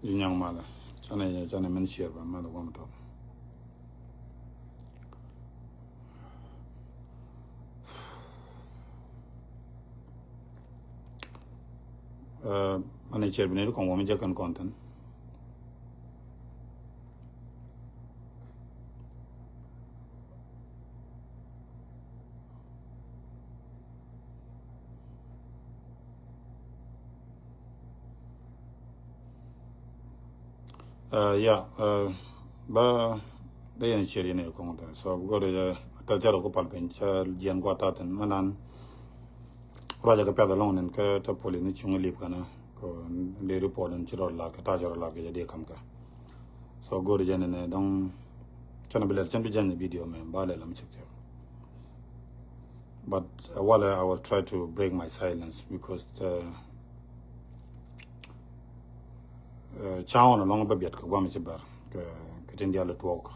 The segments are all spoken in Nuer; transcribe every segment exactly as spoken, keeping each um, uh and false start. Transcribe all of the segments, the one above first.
Ji̱ nyaŋ malɛ. Canɛ, canɛ mɛn ciɛɛr ba malɛ guam tɔk. Ɛ, manɛ ciɛɛr bi ni di kɔŋ wä mi jɛ kɛn kɔn thin. Ɛ, ya, ɛ, ba, ba yɛn ciɛɛr yɛn ɛ kɔŋ thin. So bi go̱o̱r yɛ ta jɛr ku pal piny ca jiɛn gua ta thin. Mɛ nan ruacɛ kɛ piath alɔŋ nin kä ta poli ni cuŋ lip kɛn. Kɛ dee report in ci rɔ lat kɛ ta ci rɔ lat kɛ jɛ dee kam kɛ. So go̱o̱r jɛ nɛnɛ dɔŋ cɛn bi lɛl cɛn bi jɛn ni video mɛ ba lɛl am cik cik. But uh, while I will try to break my silence because uh, uh, ca̱o̱n alɔŋ bä biɛt kɛ guam ci bɛr kɛ tin dial tuɔk.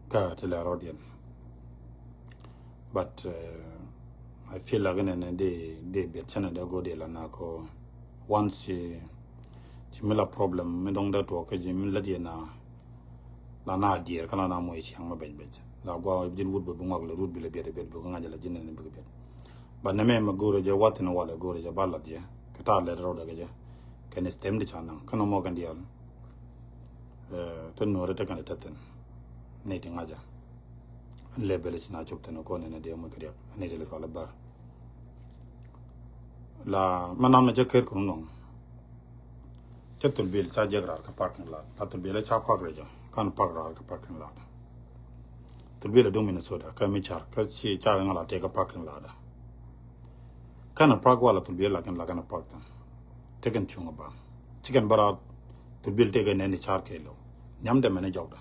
Kä ti lɛ rɔdiɛn. But uh, I feel like nɛnɛ di di biɛt cɛn dɛ go di la na ko once ci ci mi la problem mi dɔŋ dɛ tuɔk kä ci mi la diɛ na la na dier kä la na moc ciaŋ mi bɛc bɛc la gua jin wut bɛ bi ŋuak la rut bi la biɛt biɛt bi ŋac la jin nɛnɛ bi biɛt. But nɛ mɛ mɛ go̱rɛ jɛ wath ni walɛ go̱rɛ jɛ ba la diɛ kɛ ta lɛ rɔdɛ kɛ jɛ kɛ ni stem di ca naŋ kä nɔ mɔ kɛn dial. Te nuɔri te kɛn te thin ni ti ŋaca. Lɛ bɛl ci na cop thin ko ni na diɛ mɔ kɛ diak ni ti lɛ fal bar. La mɛ nam na jɛ ker kun nɔŋ. Cɛ thul bil ca jek raar kä parking lot. La thul bil ca park rɛ jɛ kan park raar kä parking lot. Thul bil a duŋ Minnesota kä mi car kä ci ca ŋa la tɛ kä parking lot. Kan park wala thul bil la kan la kan park thin. Tekɛn cuŋ ba cikɛn bara thul bil tekɛn nɛn di car kɛ lo nyam dɛ mɛn jɔkda.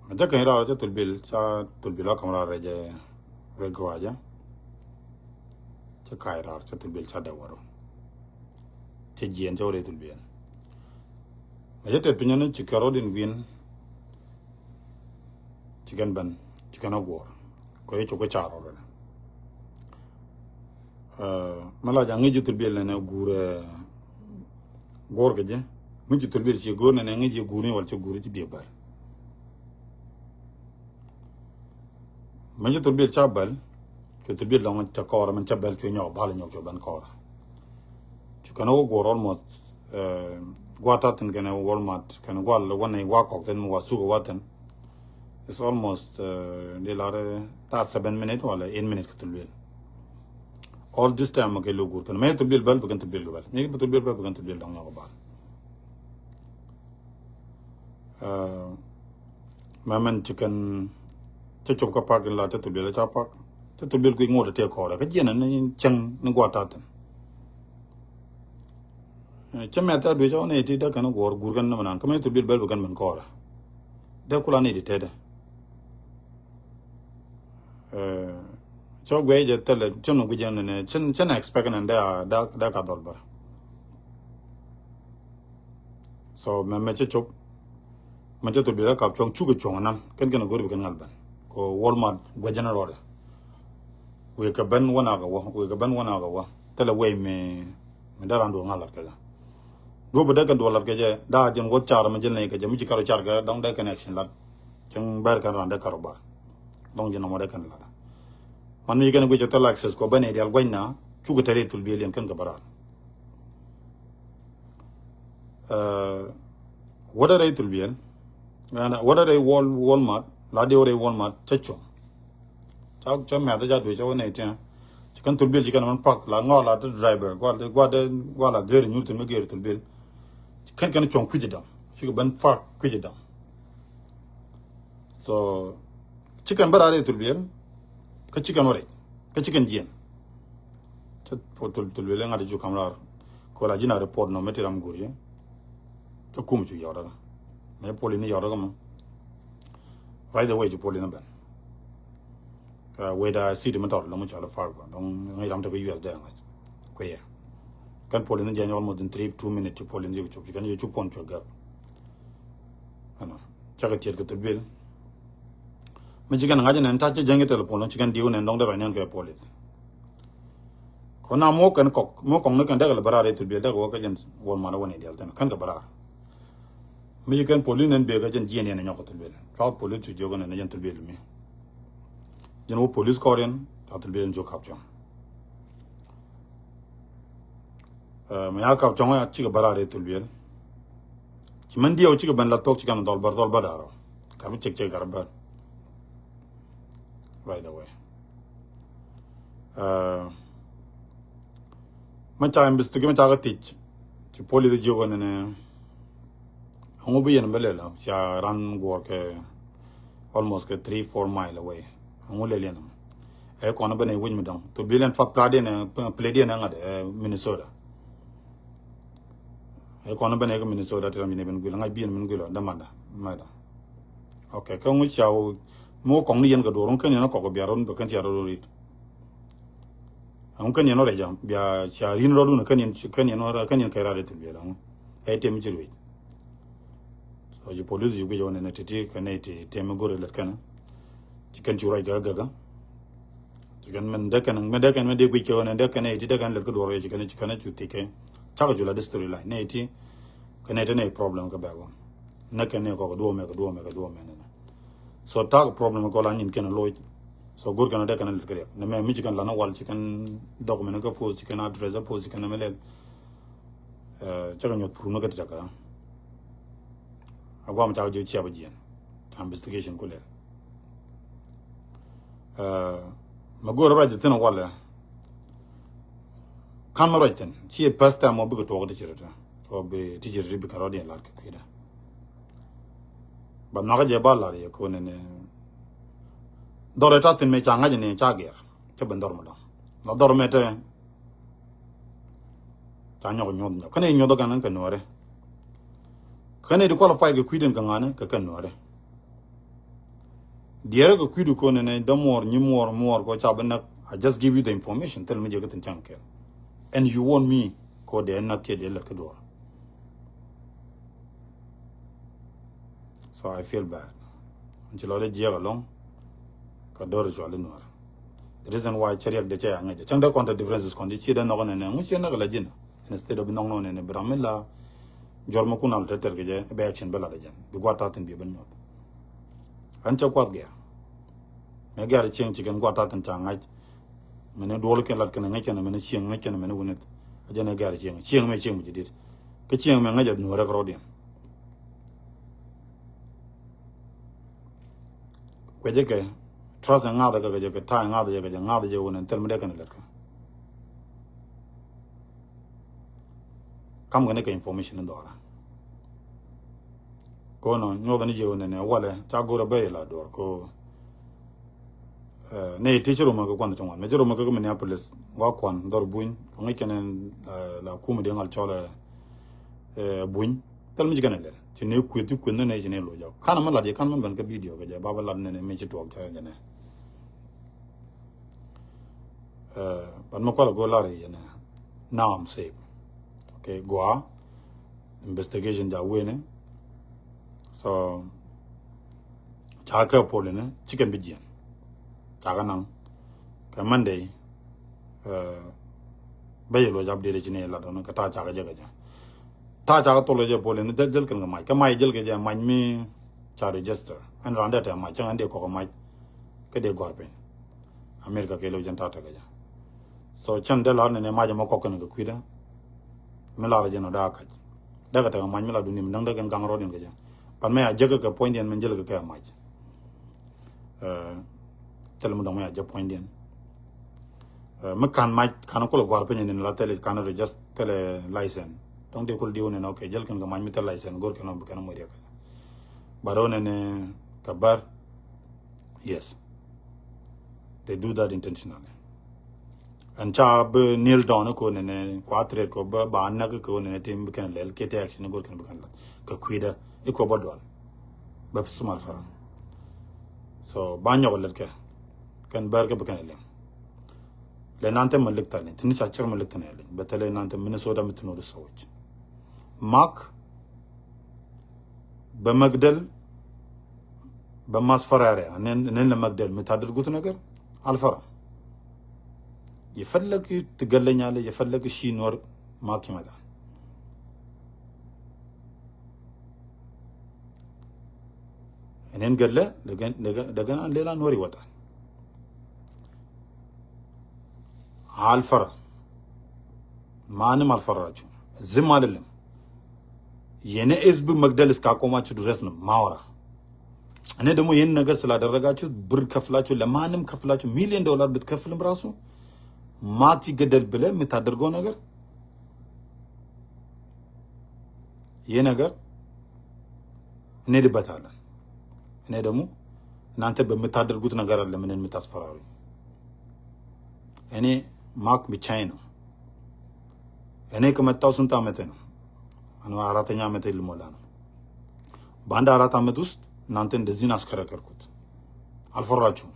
Mɛ jɛ kɛn rɔɔdɛ cɛ thul bil ca thul bil a kam rɔɔdɛ rɛ jɛ rɛ gɔaa jɛ. Cɛ ka̱a̱c raar cɛ thul bil ca dɛ waru. Cɛ jiɛn cɛ wä rɛ thul bil. Mɛ cɛ tɛth piny ni ci kɛ rɔɔd in wi̱n. Ci kɛn ben ci kɛn a guɔ̱ɔ̱r kɛ cɛ cok kä ca rɔɔdɛ. Mɛ la ja̱ ŋi̱c ji̱ thul bil nɛnɛ guur guɔ̱ɔ̱r kɛ ji̱. Ŋi̱c ji̱ thul bil ci guur nɛnɛ ŋi̱c ji̱ guur ni wal ci guur ci biɛ bäl. Mɛ ji̱ thul bil ca bäl. Cu thul bil dɔŋ ca kɔɔr mɛn ca bäl cu nyɔk bal nyɔk cu ben kɔɔr. Cu kɛn wä guɔ̱ɔ̱r almost gua̱a̱r ta̱thin kɛn Walmart kɛn gua̱a̱r wä nɛy gua̱a̱r kɔk thin mi wa suk wä thin. It's almost di lar ta seven minute wala eight minute kɛ thul bil. All this time kɛ lo guur kɛn mɛ thul bil bäl bi kɛn thul bil bäl mi bi thul bil bäl bi kɛn thul bil dɔŋ nyɔk bal. Mɛ mɛn ci kɛn cä cop kä parking lot cä thul bil ca park cä thul bil kui̱ ŋot tɛ kɔɔrɛ kä jiɛn ni cäŋ ni gua̱a̱r ta̱thin. Cä mɛth a duec ɔ ni ti dee kɛn guɔ̱ɔ̱r guur kɛn ni mɛ nan kä mɛ thul bil bäl bi kɛn mɛn kɔɔrɛ. Dee kula ni di tetdɛ. Cä guɛy jɛ thilɛ cä ni gui̱c jɛ ni cä ni expect ni dee a dee ka dhɔl bär. So mɛ mɛ cä cop mɛ cä thop diɛ la kap cuɔ̱ŋ cukɛ cuɔ̱ŋ anan kɛn kɛn a go̱r bi kɛn ŋal ben ko Walmart guɛcä ni rɔɔdɛ. Wëë kɛ ben wä nak a wä wëë kɛ ben wä nak a wä thilɛ wëy mi mi dee ran duɔl ŋal lat kɛ jɛ. Go̱r bi dee kɛn duɔl lat kɛ jɛ daa jɛn wä car mi jɛn nɛy kɛ jɛ mi ci karo car kɛ dɔŋ dee kɛn action lat. Cäŋ bɛr kɛn ran dee karo bar dɔŋ jɛn nɔmɔ dee kɛn lat. Man mi kɛn guic cɛ thil access kɔ ben idial gua̱cna cukɛ tɛr i̱ thul biɛl yɛn kɛn kɛ bä raar. Wädɛ rɛy thul biɛl wädɛ rɛy Wal Walmart la diɛw rɛy Walmart cä cuɔ̱ŋ. Ca ca mɛth ca duec ca wä nɛy tiɛŋ. Ci kɛn thul biɛl ci kɛn man pak la ŋɔl la ti driver gual gual dee gual la geri nyur thin mi geri thul biɛl. Kɛn kɛn cuɔ̱ŋ kui̱c dam ci kɛ ben pak kui̱c dam. So ci kɛn bä raar i̱ thul biɛl kä ci kɛn wä rɛc kä ci kɛn jiɛn. Cä thul thul biɛl i̱ ŋa̱t i̱ cu kam raar kɛ wä la ji̱n a report nɔ mi ti ram guur ji̱. Cä kum cu yɔt rɛ mɛ poli ni yɔt rɛ mɔ. Right away cu poli ni ben. Weda city mi tɔr lɔŋ cɔl Fargo dɔŋ ŋäc ram tekɛ U S dee ŋa̱c kuiɛ. Kɛn poli ni jiɛn almost in three two minute cu poli ni cu cop ci kɛn cu pon cu gɛk. Ɛnɔ cakɛ tiɛt kɛ thul biɛl. Mi ci kɛn ŋa̱c nɛn ta̱c ci jiɛn kɛ telephone lɔŋ ci kɛn diw nɛn dɔŋ dee rɔy nɛn kɛ police. Kɔn na mɔ kɛn kɔk, mɔ kɔk ni kɛn dɛk lɛ bɛ raar i̱ thulbiɛl dɛk wä kä jɛn wal man wä ni dial thin kɛn kɛ bɛ raar. Mi ci kɛn polis nɛn bek kä jɛn jiɛn yɛn nyɔk thulbiɛl. Cua polis cu jiök nɛn jɛn thulbiɛl mi. Jɛn wä polis kɔr yɛn ca thulbiɛl cu kap cuɔ̱ŋ. Mɛ ya kap cuɔ̱ŋ ya cikɛ bä raar i̱ thulbiɛl. Ci mɛn diɛw cikɛ ben la thok ci kɛn dhɔl bär dhɔl bär da̱rɔ. Kar bi cek cek kar bär. Right away. Mɛ ca investigate mɛ ca kɛ thiec. Ci polis jiök nɛn. Ɛŋu bi yɛn bä lɛl ca ran guɔr kɛ almost kɛ three four mile away. Ɛŋu lɛl yɛn. Ɛ kɔn bä nɛ wi̱c mi dɔŋ thulbiɛl ɛn fat plat yɛn plate yɛn ŋa̱t Minnesota. Ɛ kɔn bä nɛ kɛ Minnesota ti ram yɛn ben guil ŋa̱c bi yɛn ben guil ɔ dämanda mɛda. Ok kɛ ŋu ca wä mi wä kɔŋ ni yɛn kɛ duɔr ŋu kɛn yɛn kɔk biar run bɛ kɛn cia rɔ rit. Ŋu kɛn yɛn rɔ rɛc jam bia cia rin rɔ dun kɛn yɛn kɛn yɛn rɔ kɛn yɛn kɛ rat thulbiɛl ŋu. Ɛ tem ci ruec. So ci polis ci guic wä nɛn titi kɛn ɛ ti tem go̱r lɛt kɛn. Ci kɛn ci ruec gäk gäk. Ci kɛn mɛn dee kɛn mɛn dee kɛn mɛn dee guic kɛ wä nɛn dee kɛn ɛ ti dee kɛn lɛt kä duɔr ci kɛn ci kɛn cu ti kɛ. Cakɛ cu la di story line nɛ ti. Kɛn ɛ ti nɛ problem kɛ bɛk wä. Nɛ kɛn ɛ kɔk duɔmɛ kɛ duɔmɛ kɛ duɔmɛ nɛn. So tak problem kɔ la nyin kɛn loc. So go̱r kɛn dee kɛn lɛt kɛ riɛk nɛ mɛ mi ci kɛn lan wal ci kɛn document kä post ci kɛn address post ci kɛn mɛ lɛl. Cakɛ nyuɔth pur ni kä ti cakɛ. A guam cakɛ ji̱ ciap a jiɛn. Ca investigation ku lɛl. Mɛ go̱o̱r ruac thin walɛ. Kan mɛ ruac thin ci first time mɔ bikɛ tuɔk ti ci rit. Ɔ bi ti ci rit bikɛ rɔdiɛn lat kɛ kui̱dɛ. Ba nhɔkä jɛ ba lat yɛ koni ni. Dhɔr ɛ ta thin mɛ ca ŋa̱c ni ca gɛr. Cɛ ben dhɔr mɛ dɔŋ la dhɔr mɛ tɛ. Ca nyɔk nyuɔth nyɔk kɛn i̱ nyuɔth kɛn kɛ nuɔri. Kɛn i̱ di qualify kɛ kui̱dɛn kɛ ŋa̱ni kɛ kɛ nuɔri. Diɛrɛ kɛ kui̱du kɔn nɛ dämuɔr nyimuɔr muɔr kɔ ca bi näk. I just give you the information thil mi jɛ kä thin caŋ kɛl. And you want me kɔ dee näk kiɛ dee lät kä duɔr. So I feel bad. Ci lɔ dee jiɛk alɔŋ. Ka dor cual inuɔr. The reason why cɛ riɛk de cɛ ya ŋäc cäŋ de kɔn te differences kɔn di ci de nhɔk nɛnɛ ŋu ci näk la ji̱n. Instead of bi nhɔk nɔ nɛnɛ bi ram mi la. Jɔr mi kun al te ter kɛ jɛ bɛ action bɛ la de jɛn bi guat tatin bi ben nyuɔth. An cɛ kuath gɛr. Mɛ gɛr cieŋ ci kɛn guat tatin ca ŋa̱c. Mɛn duɔl kɛn lat kɛn ŋäc kɛn mɛn cieŋ ŋäc kɛn mɛn wunith. A jɛn ɛ gɛr cieŋ cieŋ mɛ cieŋ mi ci dit. Kä cieŋ mɛ ŋäc a nuɔrɛ kɛ rɔdiɛn. Kuɛ jɛ kɛ trust ɛ ŋa̱th ɛ kɛ kɛ jɛ kɛ ta̱a̱ ɛ ŋa̱th ɛ jɛ kɛ jɛ ŋa̱th ɛ jɛ wun ɛn thil mi dee kɛn lɛt kɛ. Kam kɛ ni kɛ information in dhɔra. Kono nyuɔth ni jɛ wun ɛn ɛ walɛ ca go̱rɛ bɛ ila duɔr ko. Nɛ ti ci romɛ kɛ kuan ti ŋuan mɛ ci romɛ kɛ Minneapolis wa kuan dhɔr buny kɛ ŋic kɛn la kumɛ di ŋal cɔlɛ buny. Thil mi ci kɛn lɛl ci ni kueth ci kueth ni nɛ ci ni lo jɔk kan mi lat yi kan mi ben kä video kɛ jɛ ba ba lat ni ni mi ci tuɔk jɛ jɛ nɛ. Ban mi kual go lar yi jɛ nɛ. Now I'm safe. Okay, gua investigation ja wen. So ca kɛ pol ni ci kɛn bi jiɛn. Ca kɛ naŋ kɛ Monday. Bɛ yɛ luɔc update ci ni la dɔn kɛ ta ca kɛ jɛ kɛ jɛ. Ta ca kɛ thol kɛ jɛ pol ni jäl kɛn kɛ mac kɛ mac jäl kɛ jɛ mac mi ca register. Ɛn ran dee tɛ mac cɛ ŋan dee kɔk kɛ mac kɛ dee gɔr piny. America kɛ lɛ wä jɛn ta̱a̱ tekɛ jɛ. So cɛn dee lar nɛnɛ mac ɛmɔ kɔk kɛn kɛ kui̱dä. Mi lar jɛn ɔ daa kac dee kɛ tekɛ mac mi la duni mi däŋ dee kɛn gaŋ rɔɔd in kɛ jɛ. Pan mɛ a jek kɛ puɔ̱nydiɛn min jel kɛ kɛ mac. Thil mi dɔŋ mi a jek puɔ̱nydiɛn. Mi kan mac kan kulɛ guar piny in la thil kan reject thil license dɔŋ dee kul diw nɛn ok jel kɛn kɛ mac mi thil license gor kɛn ɔ bi kɛn ɔ moc riɛk. But ɔ nɛnɛ kɛ bär. Yes. They do that intentionally. Ɛn ca bi kneel down ko nɛnɛ kua threat ko bä ba näk ko nɛnɛ tim bi kɛn lɛl kɛ tɛ action ko kɛn bi kɛn lɛl kɛ kui̱dä iko bä dual. Bä sumal faran. So ba nyɔk lɛt kɛ kɛn bär kɛ bi kɛn lɛl. Lɛ nan te ma lik tani tini ca cir ma lik tani lɛl bɛ tɛ lɛ nan te Minnesota mi tino di sowich. Mak bɛ magdal bɛ mas farare nen nen la magdal mi tadir gut na gɛr. Alfara. የፈለግ ትገለኛለህ፣ የፈለግ ሺ ኖር ማክ ይመጣል። እኔን ገለ ለገ-፣ ለገ-፣ እንደገና ሌላ ኖር ይወጣል። አልፈራ፣ ማንም አልፈራችሁ፣ ዝም አይደለም። የኔ ህዝብ መግደል እስካቆማችሁ ድረስ ነው ማወራ። እኔ ደግሞ ይህን ነገር ስላደረጋችሁ ብር ከፍላችሁ፣ ለማንም ከፍላችሁ፣ ሚሊዮን ዶላር ብትከፍልም ራሱ ማክ ይገደል ብለህ የምታደርገው ነገር፣ ይህ ነገር እንሄድበታለን። እኔ ደግሞ እናንተ በምታደርጉት ነገር አለ ምንን የምታስፈራሩኝ። እኔ ማክ ብቻዬ ነው። እኔ ከመጣሁ ስንት ዓመቴ ነው? አሁን አራተኛ ዓመቴ ልሞላ ነው። በአንድ አራት ዓመት ውስጥ እናንተ እንደዚህን አስከረከርኩት። አልፈራችሁም።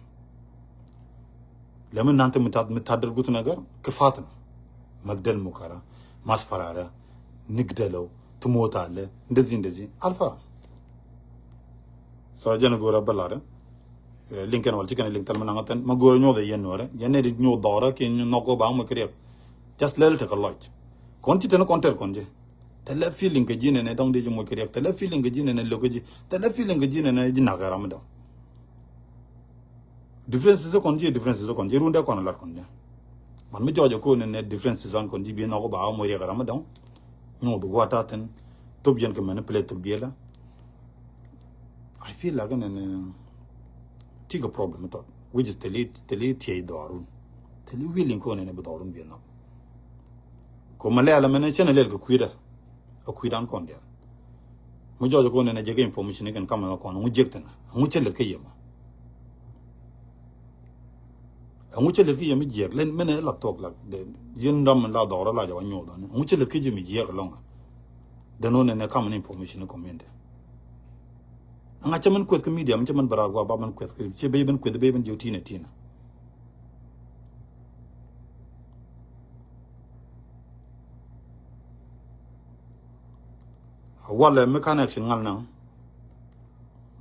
ለምን? እናንተ የምታ-፣ የምታደርጉት ነገር ክፋት ነው። መግደል ሙከራ፣ ማስፈራሪያ፣ ንግደለው፣ ትሞታለህ፣ እንደዚህ እንደዚህ። አልፈራም። ሰው ጀነ ጎረ በላረ ሊንከን ወልቺ ከነ ሊንክ ተልመ ናንገተን መጎረ ኞ ደ የኖረ የነ ዲ ኞ ዶረ ኪ ኖ ጎ ባሙ ክሪክ። Just lel ተ ከሎች ኮንቲ ተነ ኮንተር ኮንጂ ተለ feeling ከጂ ነነ ዶንግ ዲ ሞ ክሪክ ተለ feeling ከጂ ነነ ሎከጂ ተለ feeling ከጂ ነነ ጂ ናገራ ምደው። Differences kɔn ji̱, differences kɔn ji̱, rundɛ kɔn lat kɔn ji̱. Man mi jɔɔc kɔn nɛ differences an kɔn ji̱ bi nɔk ba mɔ riɛk ram dɔŋ. Nyuɔth gua̱a̱th a thin. Thop yɛn kɛ mɛn play thop biɛla. I feel like nɛ nɛ tik a problem tɔt. Which is teli, teli tiey dhɔrun. Teli willing kɔn nɛ bi dhɔrun bi nɔk. Kɔ ma lɛl mɛn cɛn lɛl kɛ kui̱dɛ. A kui̱dan kɔn dial. Mi jɔɔc kɔn nɛ jɛ kɛ information kɛn kamɛ kɔn ŋu jek thin. Ŋu cɛ lɛl kɛ yɛ ma. Ɛŋu cä lɛt kä yɛ mi jiɛk lɛn mɛnɛ la thuɔk la yɛn dam la dhɔk rɔ la jɛ wa nyuɔth ɔni. Ɛŋu cä lɛt kä jɛ mi jiɛk lɔŋ. Dɛn ɔni nɛ kam ni information ni community. Ɛŋa cä mɛn kueth kä media mi cä mɛn bɛ rar gua ba mɛn kueth kä cɛ ben kueth ben jiɛ tinɛ tinɛ. Walɛ mi kan action ŋal naŋ.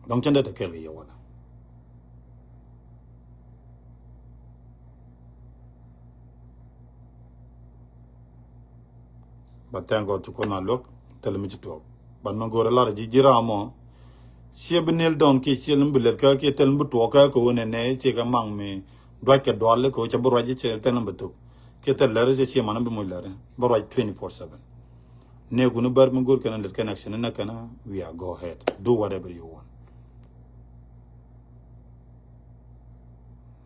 Dɔŋ cɛn dee te kɛɛl kɛ yɛ walɛ. But thank God ci Kuoth na luäk thil mi ci tuɔɔk. But mi go̱o̱rɛ lar ji̱ ji̱ ram mɔ. Ciɛ bi nil dɔn kiɛ ciɛ lim bi lɛt kä kiɛ thil mi bi tuɔɔk kä kɛ ɣöö nɛ nɛ ciɛ kɛ maŋ mi duac kɛ dual kɛ ɣöö cɛ bi ruac cɛ thil mi bi thuk. Kiɛ thil lɛr cɛ ciɛ man bi muc lɛr. Bi ruac twenty four seven. Nɛ kuni bär mi go̱o̱r kɛn lɛt kɛn action nɛ kɛn we are go ahead. Do whatever you want.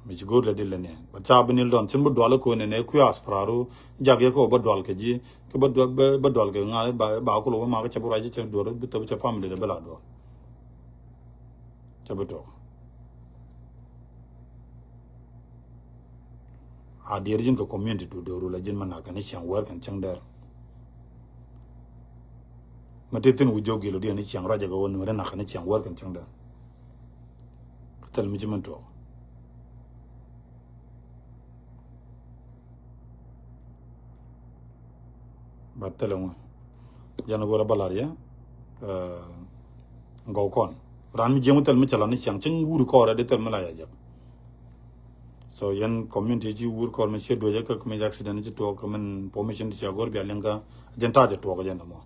Mi ci go̱o̱r lɛ di lɛ ni. Ba ca bi nil dɔn cin bi dual ko ni ne kui̱ aspararu jak yɛ ko ba dual kɛ ji̱. Kɛ ba dual, ba, ba dual kɛ ŋa ba, ba kulo ba ma kɛ cɛ bi ruac cɛ duɔr bi thop cɛ family de bɛ la dual. Cɛ bi tuɔk. A diɛɛr ji̱n kɛ community du dee ru la ji̱n ma nak kɛn i̱ ciɛŋ wɛr kɛn cäŋ dɛr. Ma ti thin wi̱c jɔk gil ɔ diɛn i̱ ciɛŋ ruac jɛ kɛ wä nuɛr i̱ nak kɛn i̱ ciɛŋ wɛr kɛn cäŋ dɛr. Thil mi ci min tuɔk. Ba thil ŋu jɛn go̱rɛ ba lar yɛ. Gɔw kɔn ran mi jiɛŋ wä thil mi cɛ lan i̱ ciɛŋ cäŋ wur kɔɔrɛ di thil mi la ya jɛk. So yɛn community ci wur kɔr mi ci duɔcɛ kä mi accident ci tuɔk kä min information ci agor bia liŋ kä jɛn ta̱a̱ ci tuɔk jɛn mɔ.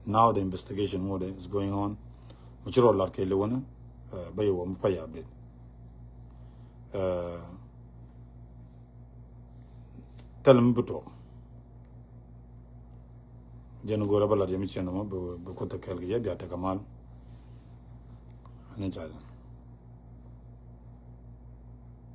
Now the investigation ŋot is going on. Mi ci rɔ lar kɛ liwä ni bä yɛ wä mi pa ya update. Thil mi bi tuɔk. Jɛn go̱rɛ bä lat yɛ mi ciɛn mɔ bi kuoth kɛɛl kɛ yɛ bia tekɛ mal. Ni ca jɛn.